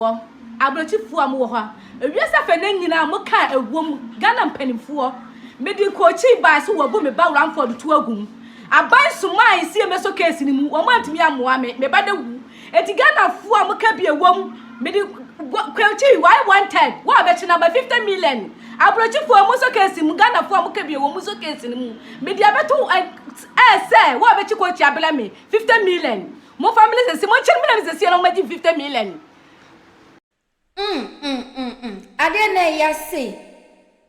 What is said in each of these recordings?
Abrokyifoɔ a mowɔ hɔ a, ewiase afɛnɛ nyinaa mo ka ɛwom, Ghana mpanimfoɔ, mede kookyi baa so wɔabu me ba Ramford to agu mu. Aban somaa nsi ɛmɛsɔ case no mu, wɔn antumi ammoa me, me ba da wu. Eti Ghanafoɔ a moka bi ɛwom, mede kookyi why wanted, wo a bɛkye no aba 50 million. Abrokyifoɔ mo nsɔ case mu, Ghanafoɔ a moka bi ɛwom mo nsɔ case no mu. Mede abɛto ɛ sɛ wo a bɛkye kookyi abelɛ me 50 million. Mo family sɛsi, mo nkyɛn me na me sɛsi na mo magye 50 million. Mm mm mm mm adeɛ na ɛya sei.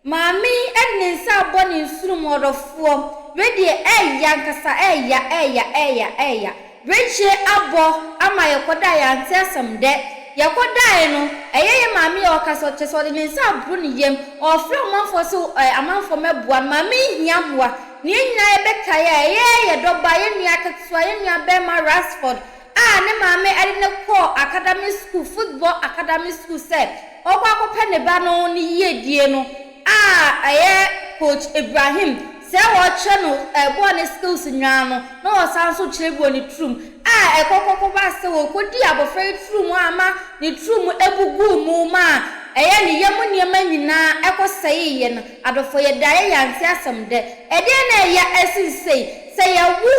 Maame yi de ne nsa abɔ ne nsono mu ɔdɔfoɔ wei deɛ ɛya ankasa ɛya ɛya ɛya ɛya. Brekye abɔ ama yɛkɔdaeɛ yɛante asɛm dɛ. Yɛkɔdaeɛ no ɛyɛ yɛ maame yi a ɔkasa kyerɛ sɛ ɔde ne nsa aboro ne yam ɔrefrɛ ɔmanfoɔ sɛ amanfoɔ mmɛboa no maame yi hia mmoa. Na yɛn nyinaa yɛbɛkae a ɛyɛ yɛ dɔba yɛn nua ketewa yɛn nua barima Rasford a ne maame de no kɔɔ academy school, football academy school sɛ ɔrekɔ akɔpɛ ne ba no ne yiedie no a ɛyɛ coach Ibrahim sɛ ɔrekyerɛ no bɔɔl ne skills nyinaa no na ɔsan nso kyerɛ bi wɔ ne turum a ɛkɔkɔkɔba sɛ wɔkɔdii abɔfra yi turum ama ne turum abu guu mu ma ɛyɛ ne yam nneɛma nyinaa ɛkɔsɛeeɛ no. Adɔfoɔ yɛdaeɛ yɛante asɛm dɛ. Ɛdeɛn na ɛya ɛsen sei? Sɛ yɛwo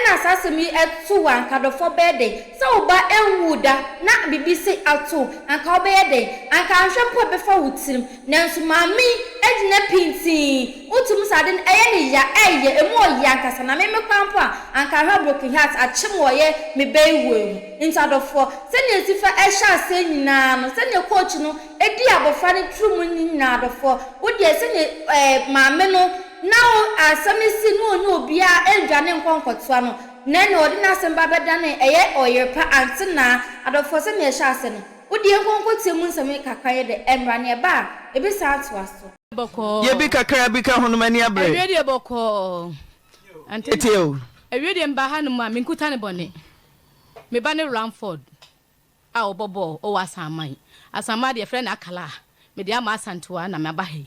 na saa asɛm yi to wo a, anka adɔfoɔ bɛyɛ dɛn? Sɛ wo ba nwuu da na biribi sei ato wo, anka wobɛyɛ dɛn? Anka anhwɛ mpo a ɛbɛfa wo tirim. Nanso maame yi agyina pintinn. Wotumi sɛ ade no ɛyɛ no ya, ɛyɛ, ɛmu ɔya ankasa. Na me me koraa mpo a, anka ahwɛ broken heart akyem wɔ yɛ me ba yi wuo ho. Nti adɔfoɔ, sɛdeɛ ɛsi fa ɛhyɛ aseɛ nyinaa no, sɛdeɛ coach no dii abɔfra no tiri mu no nyinaa adɔfoɔ, wo deɛ sɛdeɛ ɛɛ maame no Na o, asɛm no si na ɔnye obiara ndwane nkɔ nkɔtoa no, na ɛnna ɔde n'asɛm ba bɛdane ɛyɛ ɔyere pa ante naa, adɔfoɔ sɛdeɛ ɛhyɛ ase no, wo deɛ nkɔ nkɔtie mu nsɛm yi kakra nyɛ dɛ, ɛmmra na ɛba a, ɛbɛsan atoa so. Bɔkɔɔ. Yɛ bi kakra bi ka ho no m'ani abere. Awie deɛ bɔkɔɔ. Ante Tie o. Awie deɛ meba ha nom a menkuta ne bɔne. Me ba ne Ramford. A ɔbɔ bɔɔl wɔ Asanman. Asanman deɛ yɛfrɛ no Akala. Mede ama Asantewaa na maba ha yi.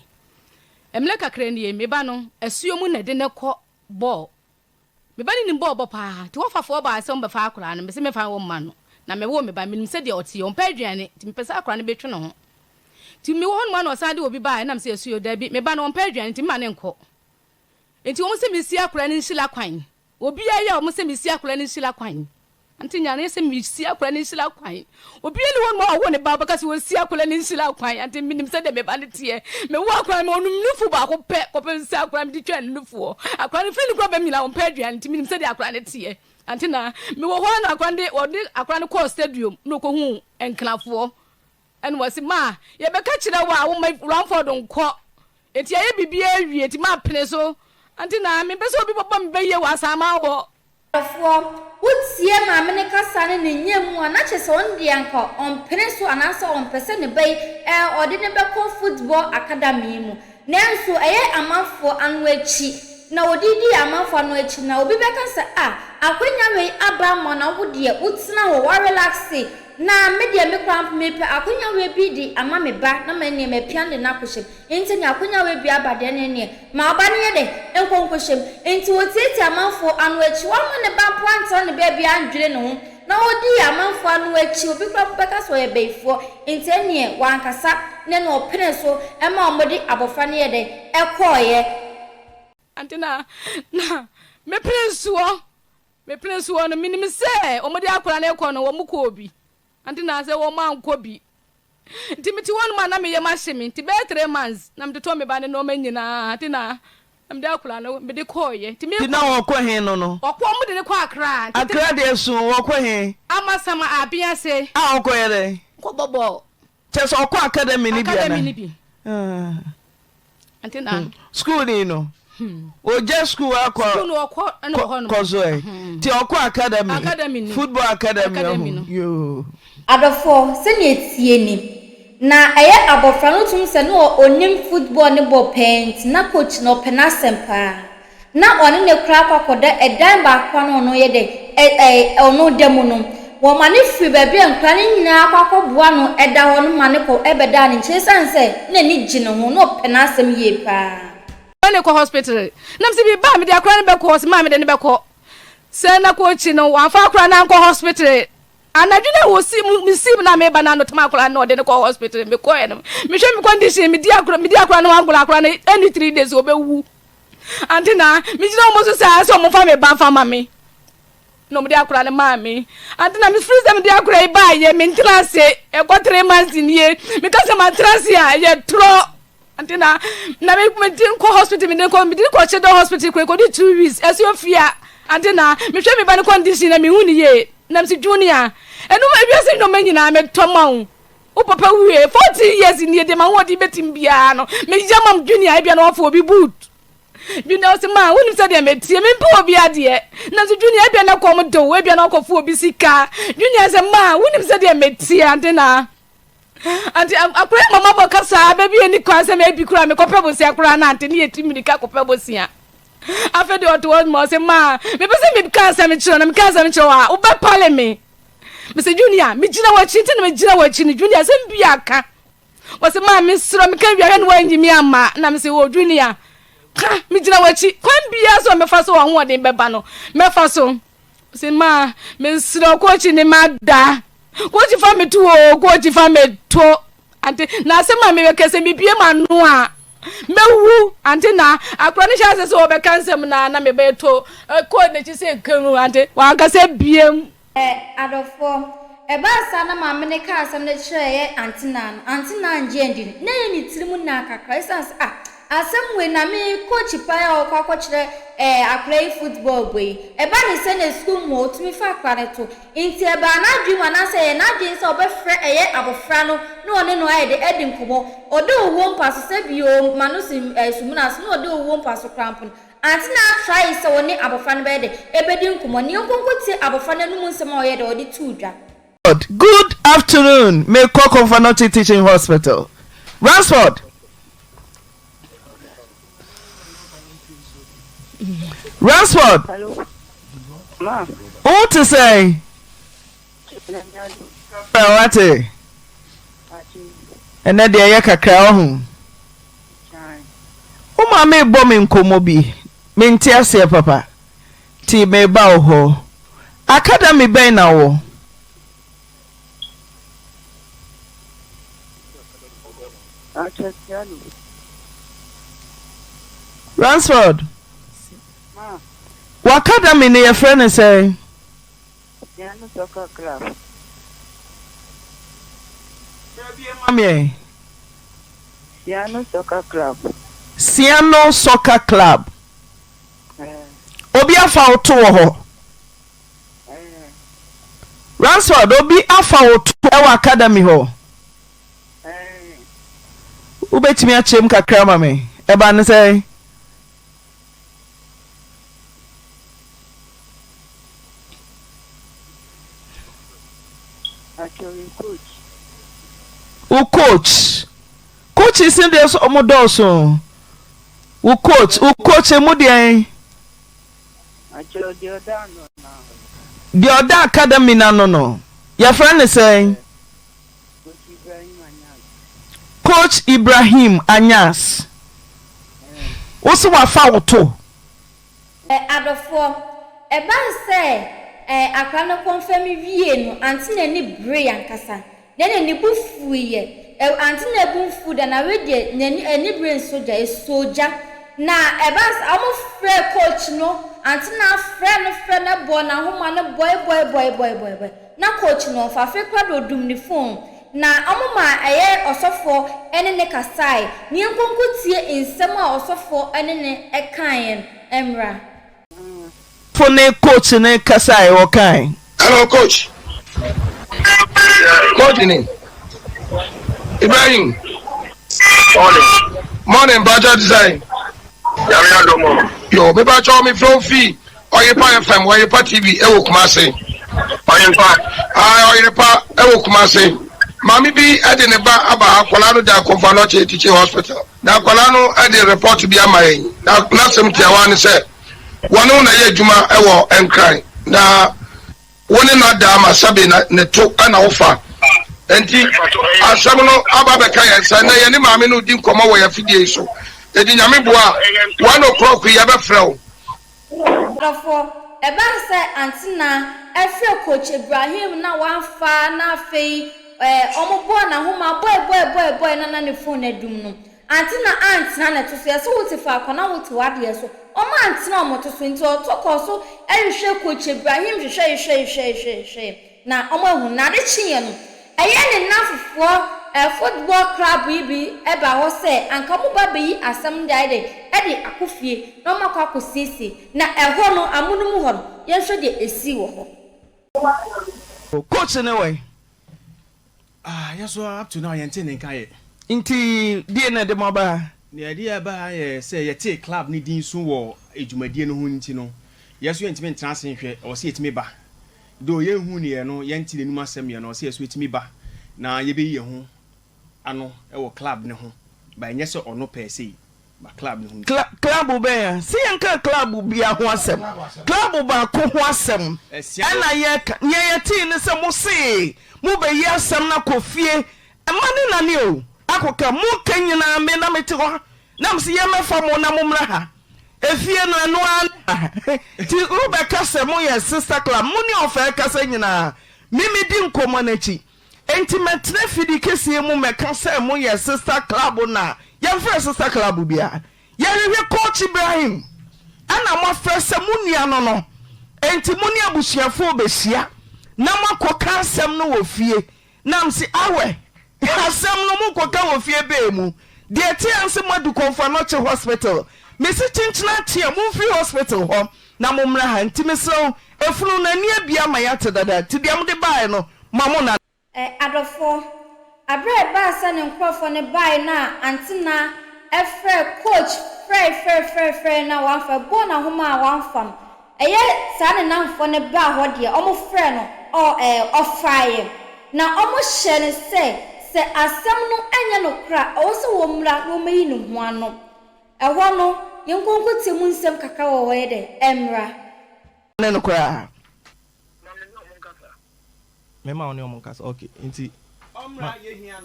Mmerɛ kakra nie, me ba no, asuo mu na ɛde no kɔ bɔɔl. Me ba no nim bɔɔl bɔ pa ara, nti wɔfafoɔ baa sɛ wɔbɛfa akwadaa no, mese memfa wo mma no. Na mewoo me ba, menim sɛdeɛ ɔteɛ, ɔmpɛ aduane, nti mepɛ sɛ akwadaa no bɛtwe ne ho. Nti mewɔ hɔ nom ara na ɔsan de obi baeɛ, na mese asuo, daabi, me ba no ɔmpɛ aduane nti memma no nkɔ. Nti wɔn se mensi akwadaa no nhyira kwan. Obiara yɛ wɔn sɛ mesi akwadaa no nhyira kwan. Ante nyaa no yɛ sɛ mesi akwadaa no nhyira kwan. Obiara ni hɔ nom a ɔwo ne ba ɔbɛka sɛ ɔsi akwadaa no nhyira kwan. Ante menim sɛdeɛ me ba no teɛ. Mewo akwadaa no ma ɔnom nufu baako pɛ kɔpem sɛ akwadaa no mede twaa ne nufoɔ. Akwadaa no firi ne korabam nyinaa ɔmpɛ aduane nti menim sɛdeɛ akwadaa no teɛ. Ante na mewɔ hɔ ara na akwadaa no de wɔde akwadaa no kɔɔ stadium na ɔkɔhuu nkrafoɔ. Ɛna wɔse ma yɛbɛka kyerɛ wo a woma Ramford nkɔ. Enti yɛayɛ biribiara awie nti mapene so. Ante na mempɛ sɛ obi bɛbɔ me bayie wɔ asaman hɔ. Adɔfoɔ, wo tie maame no kasa ne ne nyɛ mu a, na kyerɛ sɛ ɔno deɛ anka ɔmpene so anaasɛ ɔmpɛ sɛ ne ba yi ɔde no bɛkɔ football academy mu. Nanso ɛyɛ amanfoɔ ano akyi na ɔde dii amanfoɔ ano akyi na obi bɛka sɛ ah, akwanya wei aba ama wo na wo deɛ wotena hɔ, wa relaxe, na me deɛ me koraa mpo mepɛ akwanya wei bi de ama me ba na me deɛ mapia no de no akɔhyɛ mu. Enti nea akonya wei bi aba deɛ ne neɛ, ma ɔba no nyɛ dɛn? Nkɔ nkɔhyɛ mu. Enti wɔtiatia amanfoɔ ano akyi, wɔamma ne ba mpo antena ne baabi andwene ne ho, na ɔdii amanfoɔ ano akyi, obi koraa mpo bɛka sɛ ɔyɛ bayifoɔ, enti ɛnneɛ wankasa, ne na ɔpenee so ma wɔde abɔfra no yɛɛ dɛn? Ɛkɔeɛ. Ante na na mepene soɔ, mepene soɔ no, menim sɛ wɔde akwadaa no rekɔ no, wɔkɔɔ bi. Ante na sɛ wɔankɔ bi. Nti mete hɔ nom a na me yam ahye me nti bɛyɛ 3 months na mede tɔ me ba ne nnoɔma nyinaa nti na mede akwadaa no mede kɔɔeɛ nti me Nti na wɔkɔ he no no? Wɔkɔ wɔn de no kɔ Accra nti Accra deɛ so wɔkɔ he? Amasama Abease. A ɔkɔ yɛ dɛn? Kɔ bɔ bɔɔl. Kyerɛ sɛ ɔkɔ academy no bi anaa? Academy no bi. Ante na. School ni no. Ogya school akɔ. School no ɔkɔ ɛna wɔ hɔ nom. Kɔ so ɛ. Ti ɔkɔ academy. Academy ni. Football academy Academy no. Yoo. Adɔfoɔ, sɛdeɛ ɛteɛ ni, na ɛyɛ abɔfra no wotum sɛ na ɔnim football no bɔ pɛɛ nti na coach no ɔpɛ n'asɛm paa. Na ɔne no koraa akɔ akɔda ɛdan baako a na ɔno yɛ dɛ ɛ ɛ ɔno da mu no. Wɔma no firi baabi a nkwadaa no nyinaa akɔ akɔboa no da hɔ no ma no kɔ bɛdaa ne nkyɛn ɛsiane sɛ na n'ani gye ne ho na ɔpɛ n'asɛm yie pa ara. Ɔne no kɔ hospital na mese me ba a mede akora no bɛkɔ ɔse maa mede no bɛkɔ sɛ na kɔ akyi no wamfa akora no ankɔ hospital. Anadwo na wɔ si me si na meba na anotoma akora na ɔde no kɔ hospital me kɔɛ no mehwɛ me condition medi akora medi akora no agorɔ akora no ɛni 3 days ɔbɛwu. Ante na megyina wɔn so saa sɛ wɔn fa me ba fa ma me. Na wɔde akora no maa me. Ante na mefiri sɛ mede akora yi baayɛ mentena ase ɛkɔ 3 months nie. Meka sɛ matena ase a ɛyɛ torɔ. Ante na na me mede nkɔ hospital mede nkɔ mede kɔ Kyedɔ hospital kɔ ɛkɔdi 2 weeks ɛso afia. Ante na mehwɛ me ba no condition na mehu ne yie. Na mese Junior ɛno ewiase nneɛma nyinaa metɔ ma wo. Wo papa wuiɛ 14 years nie deɛ m'ahoɔden bɛtim biara no meyɛ ma Junior ebia na wafa obi boot. Junior ɔse ma wonim sɛ deɛ meteɛ mempɛ obi adeɛ nanso Junior ebia na kɔm de wo ebia na wakɔfo obi sika Junior sɛ ma wonim sɛ deɛ meteɛ ante na ante akora yi mama bɔ kasa baabi ɛni kwan sɛ mebi koraa mekɔpɛ bosia koraa na ante ne yɛti mirika kɔpɛ bosia afei deɛ ɔte hɔ ma ɔse ma mepɛ sɛ meka asɛm kyerɛ na meka asɛm kyerɛ wo a wobɛpale me Mese Junior, megyina w'akyi nti na megyina w'akyi no Junior asɛm bi aka. Wɔse maa mesrɛ meka wie ahwɛ na wanyi me ama na mese o Junior ka megyina w'akyi kwan biara so a mɛfa so w'ahoɔden bɛba no mɛfa so. Mese maa mesrɛ kookyi ne mada kookyi fa me to o kookyi fa me to ante na asɛm a mebɛka sɛ mebie m'ano a mɛwu ante na akora no hyɛ ase sɛ wɔbɛka nsɛm na na mebɛto kɔɔ n'akyi sɛ kanu ante wankasa biem. Ɛ, adɔfoɔ, ɛbaa saa na maame no kaa asɛm no kyerɛɛ Ante Naa no, Ante Naa angye andi no, na ɛyɛ ne tirim naa kakra, ɛsiane sɛ, ah, asɛm wei na me kookyi paa a ɔrekɔ akɔkyerɛ ɛɛ akwadaa yi football bɔ yi, ɛba ne sɛ na sukuu mu hɔ ɔtumi fa akwadaa no to, nti ɛbaa n'adwene mu anaasɛ ɛyɛ n'adwene sɛ ɔbɛfrɛ ɛyɛ abɔfra no na ɔne no ayɛ dɛ adi nkɔmmɔ, ɔde owuo mpa so sɛ bio ma no si ɛɛ sumina so na ɔde owuo mpa so koraa mpo no, Ante na atrae sɛ ɔne abofra no bɛyɛ dɛ ebedi nkɔmmɔ. Nea nkonko tie abofra no anom nsɛm a ɔyɛ dɛ ɔde too dwa. Good afternoon me kɔ Komfo-Anokye Teaching Hospital Ransford Ransford wo te sɛn wate ɛnɛ deɛ ɛyɛ kakra ɔho Wo maame rebɔ me nkɔmmɔ bi, mente aseɛ papa, nti mereba wo hɔ. Academy bɛn na wowɔ? Ransford, w'academy no yɛfrɛ no sɛn? Siano Soccer Club. Frɛ bio ma me ɛ. Siano Soccer Club. Siano Soccer Club. Ɛɛ. Obi afa wo to wɔ hɔ. Ɛɛ. Ransford, obi afa wo to wɔ academy hɔ. Ɛɛ. Wobɛtumi akyerɛ mu kakra ma me? Ɛba ne sɛn? Wo coach. Coaches no deɛ sɛ ɔmo dɔɔso. Wo coach, wo coach emu deɛn? Deɛ ɔda academy no ano no, yɛfrɛ no sɛn? Coach Ibrahim Anyas. Wo se wafa wo to? Ɛ Adɔfoɔ, ɛbaa sɛ ɛ akwadaa no kɔnfɛme wiee no, ante n'ani beree ankasa, na ɛnna ne bo fuiɛ. Ɛ ante na bo mfuu da, na wei deɛ n'ani ani beree nso gya, ɛsɔɔ gya. Na ɛbaa sɛ wɔfrɛɛ coach no, ante na frɛɛ no frɛɛ no bɔɔ n'ahoma no bɔe bɔe bɔe bɔe bɔe bɔe. Na coach no ɔmfa afei koraa de ɔdum ne phone na ɔmo maa ɛyɛ ɔsɔfoɔ ne ne kasae na yɛnkɔ nko tie nsɛm a ɔsɔfoɔ ne ne kaeɛ no mmra. Fo ne coach no kasae ɔkae. Hello coach. Coach ni. Ibrahim. Morning. Morning, Bajo design. Nyame adom o. Yo, me bajo me flow fee. Ɔyerepa FM, Ɔyerepa TV ɛwɔ Kumasi. Ɔyerepa. Ah, Ɔyerepa ɛwɔ Kumasi. Maame bi ɛde ne ba aba ha, akwadaa no da Komfo Anokye Teaching Hospital. Na akwadaa no ɛde report bi ama yɛn. Na n'asɛm tiawa ne sɛ, wɔne wo na ɛyɛ adwuma ɛwɔ Nkran. Na wo ne no ada ama sɛbe na ne to ɛna wofa. Enti asɛm no aba abɛka yɛn nsa. Ɛnɛ yɛne maame no redi nkɔmmɔ wɔ yɛn afidie yi so. Enti Nyame boa a, one o'clock yi yɛbɛfrɛ wo. Adɔfoɔ, ɛbaa sɛ Ante Naa frɛɛ Coach Ibrahim na wamfa na afei ɛɛ wɔbɔɔ n'ahoma bɔe bɔe bɔe bɔe na na ne phone adum no. Ante na antena ne to so. Yɛse wote faako na wote w'adeɛ so. Wɔn antena wɔn to so nti ɔto kɔɔ so hwehwɛ Coach Ibrahim hwehwɛ hwehwɛ hwehwɛ hwehwɛ hwehwɛ na wɔn ahu no. Na ade kyeeɛ no, ɛyɛ ne nnamfofoɔ eh, football club yi bi baa hɔ sɛ anka wɔn ba bɛyi asɛm no de ayɛ dɛ de akɔ fie na wɔn akɔ akɔsiesie. Na ɛhɔ no, amonom hɔ no, yɛnhwɛ deɛ ɛsii wɔ hɔ. Coach ne wɛn? Ah yɛ so up to now yɛntee ne nka yɛ. Nti deɛ na ɛde mo aba ha? Nea ɛde yɛn aba ha yɛ sɛ yɛtee club no din so wɔ dwumadie no ho nti no, yɛn nso yɛntumi ntena ase nhwɛ, ɛwɔ sɛ yɛtumi ba. Though yɛnhuu no yɛ no, yɛnte n'anim asɛm yɛ no, ɛwɔ sɛ yɛn nso yɛtumi ba na yɛbɛyi yɛn ho ano wɔ club no ho, but ɛnyɛ sɛ ɔno pɛɛ sei. Ba club no ho nti. Club bɛn a? Sɛ yɛnka club bia ho asɛm. Club baako ho asɛm ɛna yɛka. Nea yɛtee ne sɛ mo see mo bɛyi asɛm no akɔ fie. Mma ne nane o. Akɔka mo ka nyinaa me na mete hɔ na mese yɛmmɛfa mo na mommra ha. Efie no ɛno ara ne ha. Nti wobɛka sɛ moyɛ sister club. Mo ne ɔfɛɛ kasa nyinaa me medi nkɔmmɔ no akyi. Enti mɛtena fidi kɛseɛ mu mɛka sɛ moyɛ sister club na yɛmfrɛ sister club biara. Yɛhwehwɛ coach Ibrahim ɛna moafrɛ sɛ mo nua no no. Enti mo ne abusuafoɔ bɛhyia na moakɔka asɛm no wɔ fie. Na mese awɛ asɛm no mokɔka wɔ fie bɛɛ mu. Deɛ ɛteɛ ara ne sɛ moadu Komfo Anokye hospital. Mese kyenkyena akye a momfiri hospital hɔ na mommra ha. Nti mesrɛ wo, efunu no ani abue ama yɛate dada, nti deɛ mode baeɛ no, ma mo nna. Ɛ, adɔfoɔ, aberɛ a ɛbaa sɛ ne nkorɔfoɔ no baeɛ no a Antenna frɛɛ coach frɛe frɛe frɛe frɛe no a wamfa, ɛbɔɔ no ahoma a wamfa no, ɛyɛ saa ne nnamfoɔ no baa hɔ deɛ, wɔfrɛɛ no, ɔ, ɛ, ɔfaeɛ. Na wɔhyɛɛ no sɛ, sɛ asɛm no nyɛ nokorɛ a, ɛwɔ sɛ wɔmmra na wɔmmɛyi ne ho ano. Ɛhɔ no, yɛnkɔ nkɔtie mu nsɛm kakra wɔ hɔ yɛ dɛ, ɛmmra. Ne no koraa. Na me ne ɔmo nkasa. Me ma wo ne ɔmo nkasa ok nti ma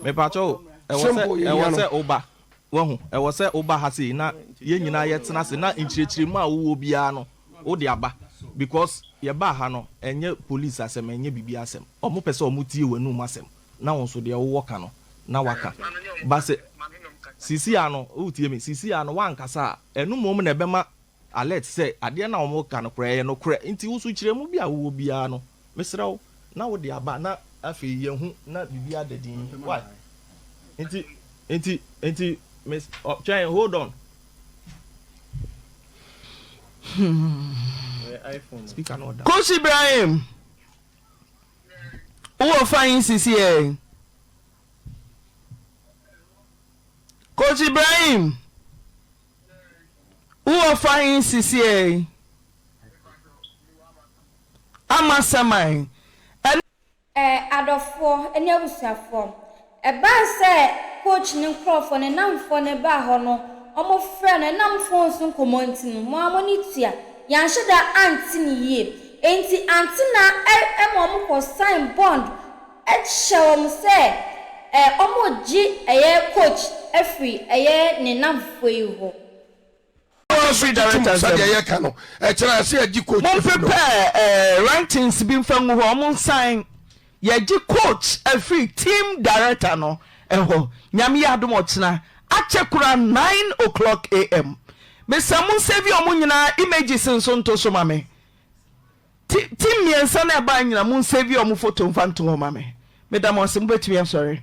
mepakyɛ wo ɛwɔ sɛ Simple, yɛhia ɛwɔ no. sɛ woba wahu ɛwɔ sɛ woba ha sei na yɛn nyinaa yɛtena ase na nkyerɛkyerɛmu a wowɔ biara no wode aba because yɛbaa ha no ɛnyɛ police asɛm ɛnyɛ biribi asɛm ɔmo pɛ sɛ ɔmo tie w'anum asɛm na wo nso deɛ wowɔ ka no na waka ba sɛ sisi a no wotie me sisi a no wankasa a ɛno mmom na ɛbɛma alert sɛ adeɛ no a wɔka no koraa ɛyɛ nokorɛ nti wo nso kyerɛmu bi a wowɔ biara no mesrɛ wo na wode aba na afei yɛahu na biribi ada din why nti nti nti mes ɔ twɛn hold on. Speaker no ɔda. Coach Ibrahim, wowɔ fa yi sisi ɛ? Coach Ibrahim, wowɔ fa he sisiei? Ama Saman, ɛne. Eh, adɔfoɔ ne abusuafoɔ, ɛbaa sɛ coach no nkorɔfoɔ, ne nnamfoɔ no baa hɔ no, wɔfrɛɛ no, ɛnam phone so nkɔmmɔ nti no, mo ara mo ani tua, yɛanhyɛ da ante no yie. Enti ante na ɛma wɔkɔ sign bond hyɛ wɔn sɛ wɔregye ɛyɛ coach afiri ɛyɛ ne nnamfoɔ yi hɔ. Free director Sɛdeɛ yɛka no, ɛkyerɛ sɛ yɛgye coach Mo afiri no hɔ. prepare eh, writings bi nfa ngu hɔ, ɔmo nsan yɛgye coach afiri team director no ɛhɔ. Nyame yɛ adom ɔkyena akyɛ koraa 9:00 am. Mesrɛ mo nsave ɔmo nyinaa images nso nto so ma me. Ti team mmiɛnsa no a ɛbae nyinaa mo nsave ɔmo photo nfa nto hɔ ma me. Meda mo ase, mobɛtumi asɔre.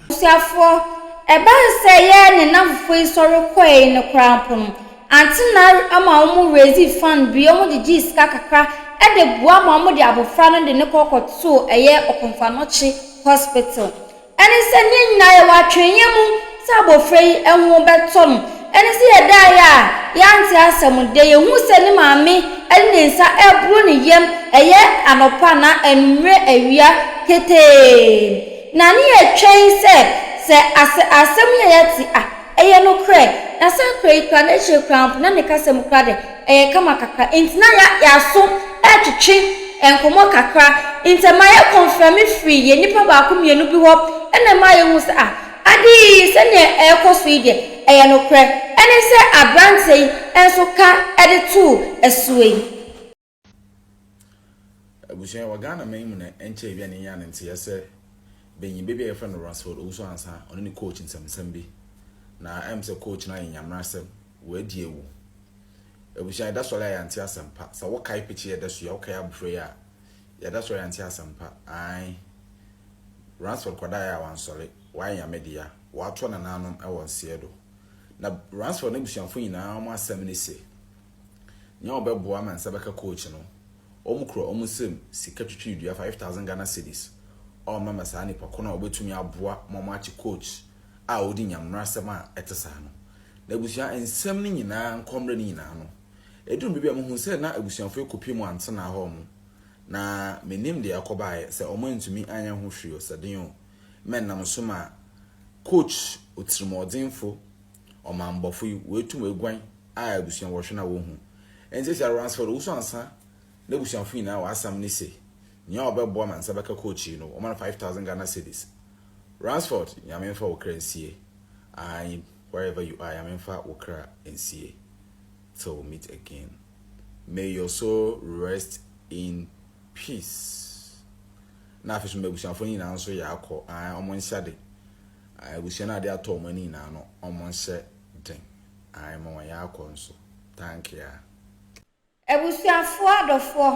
Abusuafoɔ, ɛbaa sɛ yɛɛ ne nnamfofoɔ yi sɔre kɔɛe no koraa mpo no, ante na ama wɔn raisee fund bi, wɔn gyegyee sika kakra de boa ma wɔn de abɔfra no de no kɔ kɔtoo ɛyɛ Ɔkomfo-Anokye hospital. Ɛne sɛ ne yɛn nyinaa yɛwɔ atweneɛ mu sɛ abɔfra yi ho bɛtɔ no. Ɛne sɛ yɛdaeɛ a yɛante asɛm deɛ yɛhu sɛ ne maame de ne nsa reboro ne yam ɛyɛ anɔpa anaa anwummerɛ awia ketee. Na ne yɛtwɛn sɛ sɛ asɛ asɛm yi a yɛate a ɛyɛ nokorɛ. Na sɛ akora yi koraa n'akyire koraa mpo na ne kasa mu koraa deɛ ɛyɛ kama kakra nti na ya yaso retwetwe nkɔmmɔ kakra nti ɛma yɛ kɔnfɛme firi yɛn nnipa baako mmienu bi hɔ ɛna ɛma yɛhu sɛ ah ade yi sɛdeɛ ɛrekɔ so yi deɛ ɛyɛ nokorɛ ɛne sɛ abranteɛ yi nso ka de too ɛsoɔ yi. Abusua yɛwɔ Ghana man mu na ɛnkyɛe bi a na yɛnyaa no nteɛ sɛ benyin ba bi a yɛfrɛ no Ransford Owusu Ansah ɔne ne coach nsɛmnsɛm bi na ɛm sɛ coach no ayɛ nyamerasɛm wadi awu. Abusua yɛda sɔre a yɛante asɛm pa sɛ wokae pikyi yɛda so yi a wokae abofra yi a yɛda sɔre yɛante asɛm pa ae Ransford kɔdaeɛ a wansɔre wayɛ nyame dea watoa nananom wɔ nseɛ do na Ransford n'abusuafo nyinaa wɔn asɛm ne se nea ɔbɛboa ma nsa bɛka coach no Wɔkura wɔn nsam sika twitwiridua 5,000 Ghana cedis a wɔma ma saa nipa ko no a ɔbɛtumi aboa ma wɔakye coach a ɔdi nyammerasɛm a ɛte saa no. Na abusua nsɛm no nyinaa nkɔmmerɛ no nyinaa no, ɛduru baabi a mehuu sɛ na abusuafoɔ yi kɔpie mu antenaa hɔ wɔn, na mennim deɛ ɛkɔbaeɛ, sɛ wɔantumi anyɛ ho hwee o, sɛ den o, ma ɛnam so ma coach otirimuɔdenfo ɔmammɔfo yi wɔatum aguan a abusua wɔhwɛ na wɔhu. Ɛnti sɛ Ransford Owusu Ansah n'abusuafo nyinaa wɔ asɛm ne se nea ɔbɛboa ma nsa bɛka coach yi no wɔma no 5000 Ghana cedis. Ransford Nyame mfa wo kra nsie ae wherever you are Nyame mfa wo kra nsie till we meet again may your soul rest in peace. Na afei so m'abusuafo no nyinaa nso yɛ akɔ ae ɔmo nhyɛ de ae abusua no ade atɔ ɔmo ani nyinaa no ɔmo nhyɛ den ae ma wɔn yɛ akɔ nso. Thank ya. Abusuafoɔ adɔfoɔ,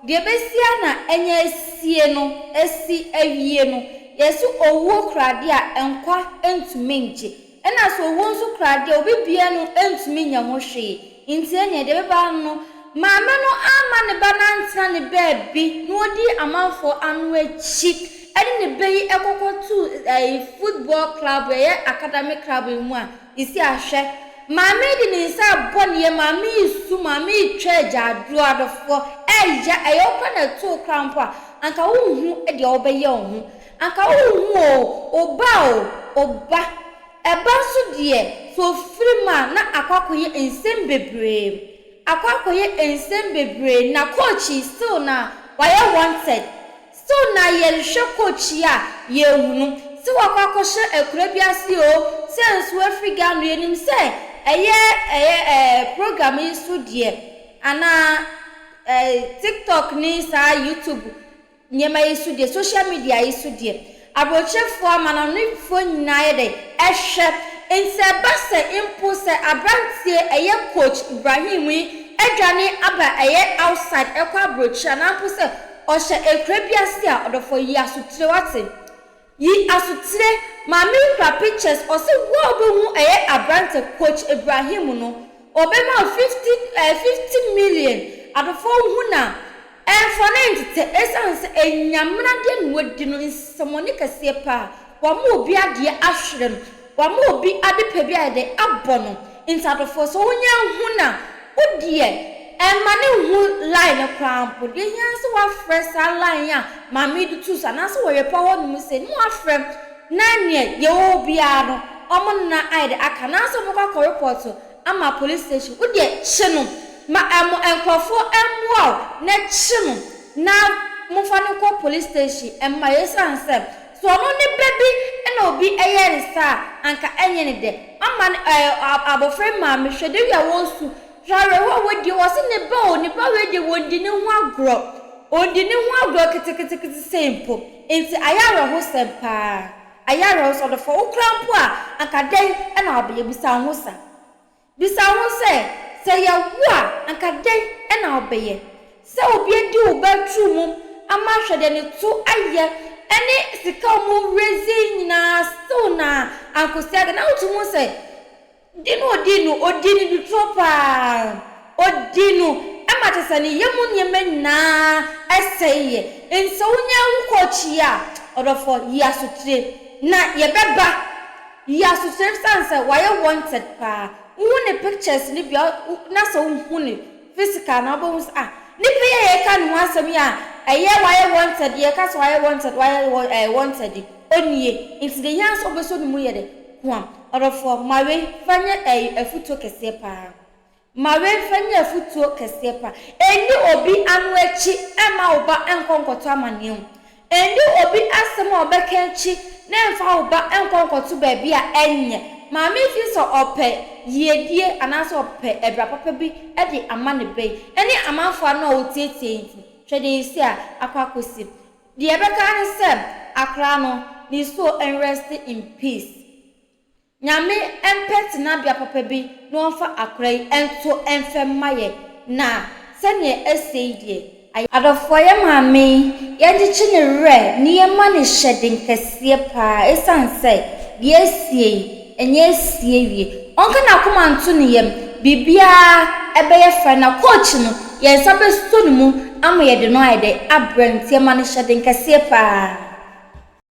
deɛ ɛbɛsi ara na anya asie no asi awie no, yɛse owuo kura adeɛ a nkwa ntumi ngye, ɛna sɛ owuo nso kura adeɛ a obi biara no ntumi nyɛ ho hwee, nti ɛneɛ deɛ ɛbɛba ara no, maame no amma ne ba no antena ne baabi na ɔdii amanfoɔ ano akyi de ne ba yi kɔkɔtoo ɛyi football club ɛyɛ academy club yi mu a, Isi ahwɛ. Maame yi de ne nsa rebɔ ne yam, maame yi resu, maame yi retwa agyaadwoɔ, adɔfoɔ, ɛya, ɛyɛ wo koraa na ɛto wo koraa mpo a, anka wonhu deɛ wobɛyɛ wo ho. Anka wonhu o, wo ba o, wo ba. Ɛba nso deɛ, sɛ ɔfiri mu a, na akɔ akɔyɛ nsɛm bebree. Akɔ akɔyɛ nsɛm bebree, na coach yi still na wayɛ wanted. So na yɛrehwɛ coach yi a yɛnhu no sɛ wakɔ akɔhyɛ akura bi ase oo sɛ nso wafiri Ghana yɛnim sɛ ɛyɛ ɛyɛ ɛɛ program yi so deɛ anaa ɛɛ tiktok ne saa YouTube nneɛma yi so deɛ social media yi so deɛ Aburokyerefoɔ amanɔnefoɔ nyinaa yɛ dɛn? Ɛhwɛ. Nti sɛ ɛba sɛ mpo sɛ abranteɛ ɛyɛ coach Ibrahim yi adwane aba ɛyɛ outside ɛkɔ aburokyire anaa mpo sɛ ɔhyɛ akura bi ase a ɔdɔfoɔ yi asotire wate? Yi asotire. Maame yi kura pictures ɔse wo a wobɛhu ɛyɛ abrante coach Ibrahim no ɔbɛma wo 50 ɛɛ 50 million adɔfoɔ hu na Ɛmfa no ntetɛ, esiane sɛ anyamena deɛ na wadi no nsɛmmɔne kɛseɛ paa, wama obi adeɛ ahwere no, wama obi ade pa bi ayɛ dɛn abɔ no, nti adɔfoɔ sɛ wonya hu no a, wo deɛ ɛmma no nhu line no koraa mpo, deɛ ɛhia ne sɛ woafrɛ saa line yi a maame yi de too so anaasɛ wɔ yɛpɔ hɔ nom sei na woafrɛ na neɛ yɛwɔ hɔ biara no wɔn nna ayɛ dɛn aka anaasɛ wobɛkɔ akɔ report ama police station wo deɛ kye no ma ɛmo nkorɔfoɔ mmoa wo na kye no na momfa no nkɔ police station ɛmma esiane sɛ sɛ ɔno ne ba bi na obi ɛyɛɛ no saa a anka ɛnyɛ ne dɛ ama no ɛɛ abɔfra yi maame hwɛ de wia wɔresu hwɛ awerɛhoɔ a wɔdie wɔse ne ba o ne ba wei deɛ wɔndi ne ho agorɔ ɔndi ne ho agorɔ keteketekete sei mpo nti ayɛ awerɛhosɛm paa. Ayɛ awerɛhow sɛ ɔdɔfo a wokura mpo a, anka dɛn na wobɛyɛ? Bisa wo ho sa. Bisa wo ho sɛ, 'Sɛ ɛyɛ wo a, anka dɛn na wobɛyɛ? Sɛ obi adi wo ba turu mu ama ahwɛ deɛ ne to ayɛ ne sika a wɔn raise nyinaa still na ankosi aga na wotumi hu sɛ Di no odii no, odii no dutorɔ paa. Odii no ma kyerɛ sɛ ne yam nneɛma nyinaa sɛeɛ. Enti sɛ wonya wo kɔɔkyi a, ɔdɔfoɔ, yi asotire na yɛbɛba. Yi asotire ɛsiane sɛ wayɛ wanted paa. Wohu ne pictures no bi a, na sɛ wohu no physical no a, wobɛhu sɛ ah, nipa yi a yɛreka ne ho asɛm yi a ɛyɛ wayɛ wanted, yɛreka sɛ wayɛ wanted, wayɛ wanted yi, ɔnie. Nti deɛ ɛhia ne sɛ wobɛsɔ ne mu yɛ dɛ? Koam. Ɔdɔfoɔ, ma wei fa nyɛ ɛyi afutuo kɛseɛ paa. Ma wei fa nyɛ afutuo kɛseɛ paa. Ɛnni obi ano akyi mma wo ba nkɔ nkɔto amaneɛ mu. Ɛnni obi asɛm a ɔbɛka akyi na ɛmfa wo ba nkɔ nkɔto baabi a ɛnyɛ. Maame yi feel sɛ ɔpɛ yiedie anaasɛ ɔpɛ ɛbra papa bi de ama ne ba yi. Ɛne amanfoɔ ano a ɔtiatia yi nti. Hwɛ deɛ ɛsi a akɔ akɔsi. Deɛ ɛbɛka ara ne sɛ akwadaa no ne soul nrest in peace. Nyame mpɛ tenabea papa bi na ɔmfa akora yi nto mfɛ mma yɛ na sɛdeɛ ɛsie yi deɛ ayɛ. Adɔfoɔ yɛ maame yi yɛnkyekye ne werɛ ne yɛma no hyɛden kɛseɛ paa ɛsiane sɛ deɛ asie yi ɛnyɛ asie wie ɔnka n'akoma nto ne yam biribiara ɛbɛyɛ fine na coach no yɛn nsa bɛsɔ ne mu ama yɛde no ayɛ dɛn abrɛ no nti yɛma no hyɛden kɛseɛ paa.